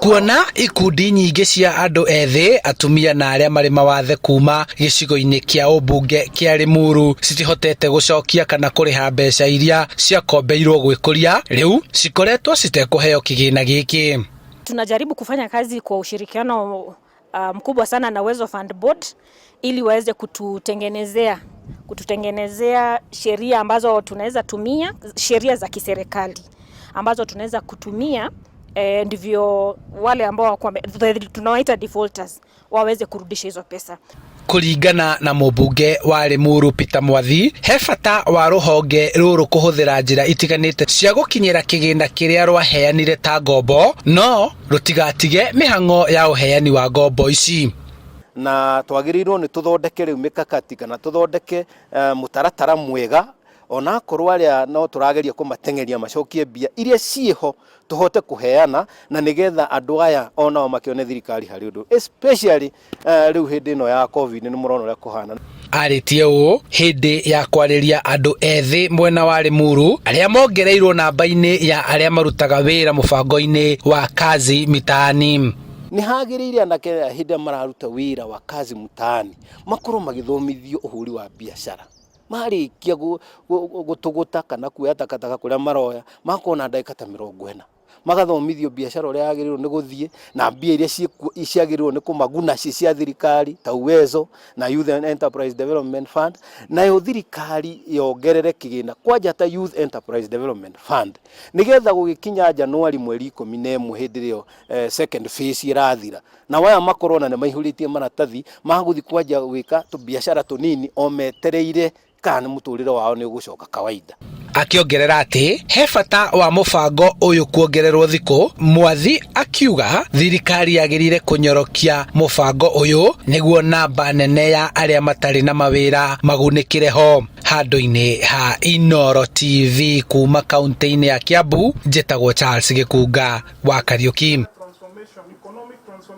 Kuona ikundi nyingĩ cia andũ ethĩ, atumia na arĩa marĩ mawathe kuma gĩcigo-inĩ kĩa ũmbunge kĩa Limuru citihotete gũcokia kana kũrĩha mbeca iria ciakombeirwo gwĩkũria, rĩu cikoretwo citekũheo kĩgĩna gĩkĩ. Tunajaribu kufanya kazi kwa ushirikiano mkubwa sana na Uwezo Fund Board ili waweze kututengenezea sheria ambazo tunaweza tumia, sheria za kiserikali ambazo tunaweza kutumia ndivyo wale ambao tunawaita defaulters waweze kurudisha hizo pesa. Kũringana na mũmbunge wa Limuru Peter Mwathi, he bata wa rũhonge rũrũ kũhũthĩra njĩra itiganĩte cia gũkinyĩra kĩgĩna kĩrĩa rwaheanire ta ngombo, no rũtigatige mĩhang'o ya ũheani wa ngombo ici. Na twagĩrĩirwo nĩ tũthondeke rĩu mĩkakati kana tũthondeke mũtaratara mwega, onakorwo arĩa no tũrageria kũmateng'eria macokie mbia iria ciĩho, tũhote kũheana na nĩgetha andũ aya onao makĩone thirikari harĩ ũndũ, especially rĩu hĩndĩ ĩno ya COVID, nĩ mũrona ũrĩa kũhana. Arĩtie ũũ hĩndĩ ya kwarĩria andũ ethĩ mwena wa Limuru arĩa mongereirwo namba-inĩ ya arĩa marutaga wĩra mũbango-inĩ wa Kazi Mitaani. Nĩ hagĩrĩire anake aya hĩndĩ ĩrĩa mararuta wĩra wa Kazi Mtaani makorwo magĩthomithio ũhũri wa biacara. Marĩkia gũtũgũta kana kuoya takataka kũrĩa maroya, makorwo na ndagĩka ta 40 magathomithio biacara ũrĩa yagĩrĩirwo nĩ gũthiĩ na mbia iria ciagĩrĩirwo nĩ kũmaguna ci cia thirikari ta Uwezo na Youth Enterprise Development Fund. Nayo thirikari yongerere kĩgĩna kwanja ta Youth Enterprise Development Fund, nĩgetha gũgĩkinya Januari mweri 11, hĩndĩ ĩyo second phase ĩrathira, na waya makorwo na nĩ maihũrĩtie maratathi ma gũthiĩ kwanja gwĩka tũbiacara tũnini, o metereire kana nĩ mũtũrĩre wao nĩ ũgũcoka kawaida. Akĩongerera atĩ he bata wa mũbango ũyũ kuongererwo thikũ. Mwathi akiuga thirikari yagĩrĩire kũnyorokia mũbango ũyũ nĩguo namba nene ya arĩa matarĩ na mawĩra magunĩkĩre ho. Handũ-inĩ ha Inooro TV kuma kaunti-inĩ ya Kiambu, njĩtagwo Charles Gĩkunga wa Kariũki.